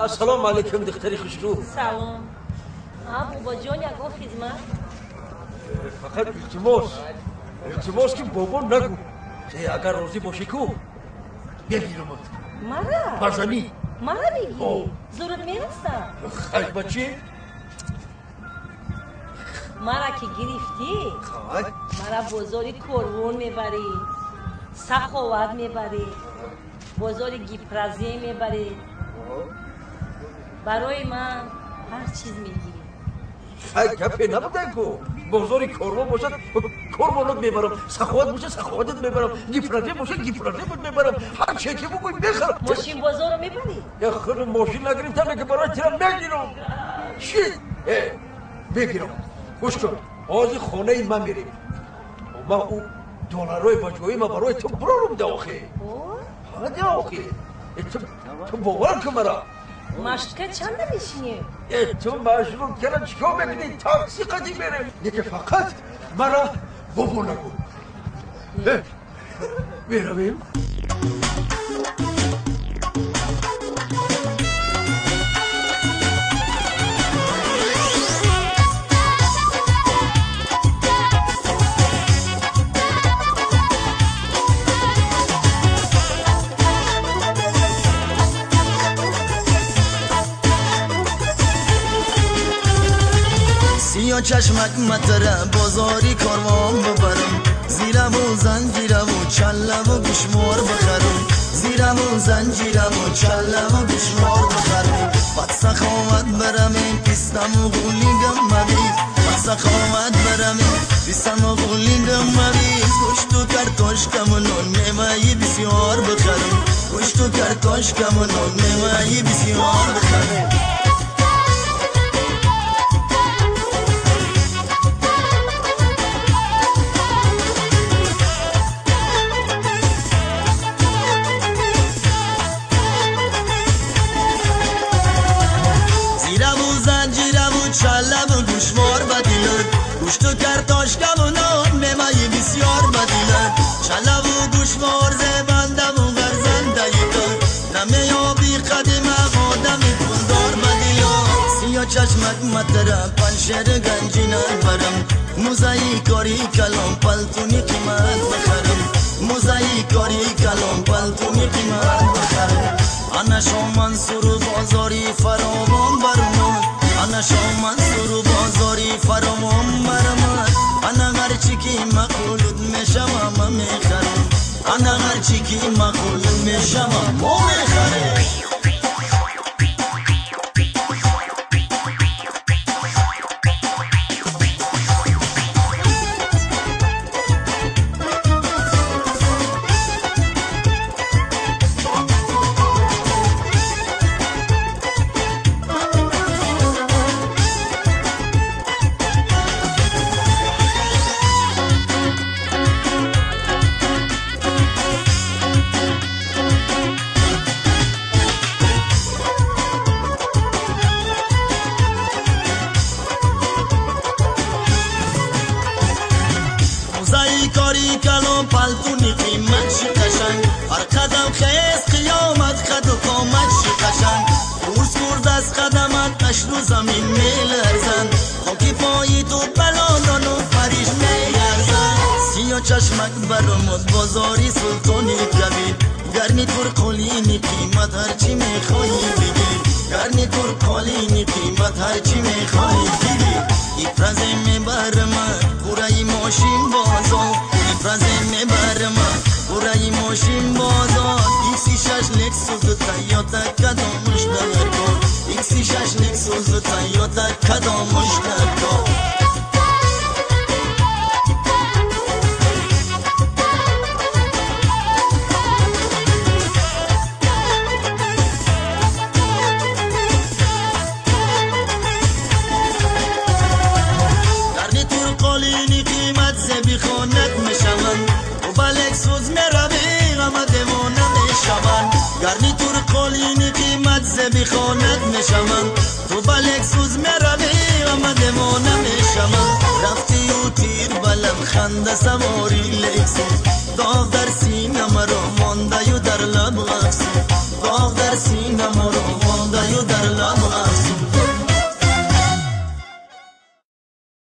Ассалому алайкум, духтари хушрӯ. Салом. Бобоҷон, ягон хизмат? Фақат илтимос, илтимос ки бобо нагӯ. Агар розӣ бошӣ ку бигирамат. Мара? Барзанӣ. Мара мегирӣ? Зурат мерасад? Хай бачи? Мара ки гирифтӣ, мара бозори Корвон мебарӣ, Саховат мебарӣ, бозори Гипразе мебарӣ. Барои ман ҳар чиз мегирӣ. Хай гапе набуда ку. Бозори Корвон бошад, Корвонот мебарам, Саховат бошад, Саховатат мебарам, Гипразе бошад, Гипразет мебарам. Ҳар чизе ки бугӯй мехарам. Мошин бозорро мебарӣ? Я худ мошин нагирифтам, ки барои тира мегирам. Чӣ? Мегирам. Гӯш кун, ҳозир хонаи ман мерем. Ман ӯ долларҳои ба ҷои ман барои ту бурорум да охе. Да охе. Ту бовар кун мара. Маршрутка чанда мешинӣ? Ту маршруткара чикор мекунӣ? Такси қадим мерем. Лекин фақат мара бобо нагӯ. Меравем. چشمک مطره بازاری کاروان ببرم، زیرم و زنجیرم و چلم و گوشمار بخرم، زیرم و زنجیرم و چلم و گوشمار بخرم. بد سخاوت برم پیستم و غولی گمبی، بد سخاوت برم پیستم و غولی گمبی. گوشت و کارتوشکم و نون میوه‌ی بسیار بخرم، گوشت و کارتوشکم و نون میوه‌ی بسیار بخرم. گوشت و کارتوشکم و نان میوه‌ی بسیار بدیلت، چلو و گوشوار زبندم و غرزنده تو نمیابی قدیم آدم پولدار بدیلت. سیاه چشمک مطره پنشر گنجینه برم، موزایی کاری کلام پلتونی قیمت بخرم، موزایی کاری کلام پلتونی قیمت بخرم. انا شو منصور بازاری فراوان برم، انا شو منصور بازاری فراوان برم. انا هرچی که مقولت میشم ما میخرم، انا هرچی که مقولت میشم ما میخرم. پالتونی قیمت شی قشنگ، هر قدم خیز قیامت قد و قامت شی قشنگ. کورس کورد از قدمت اشلو زمین میلرزن، خاکی پایی تو بلالان و پریش میارزن. سیاه چشمک برآمد بازاری سلطانی کبیر، گرمی تور قالینی قیمت هرچی میخوایی بگیر، گرمی تور قالینی قیمت هرچی میخوایی بگیر. ایپرازه میبرم قرای ماشین بازار، ایپرازه میبرم قرای ماشین بازار. ایکسی شش لکسوس تایوتا کدامش در کار، ایکسی شش لکسوس تایوتا کدامش در کار. گرنی تور قالینی قیمت زبی خانت میشوند، تو با لکسوس میروی غم دیوانه میشوند. رفتی و تیر بلب خنده سواری لکسوس، داغ در سینه مرا مانده و در لب افسوس، داغ در سینه مرا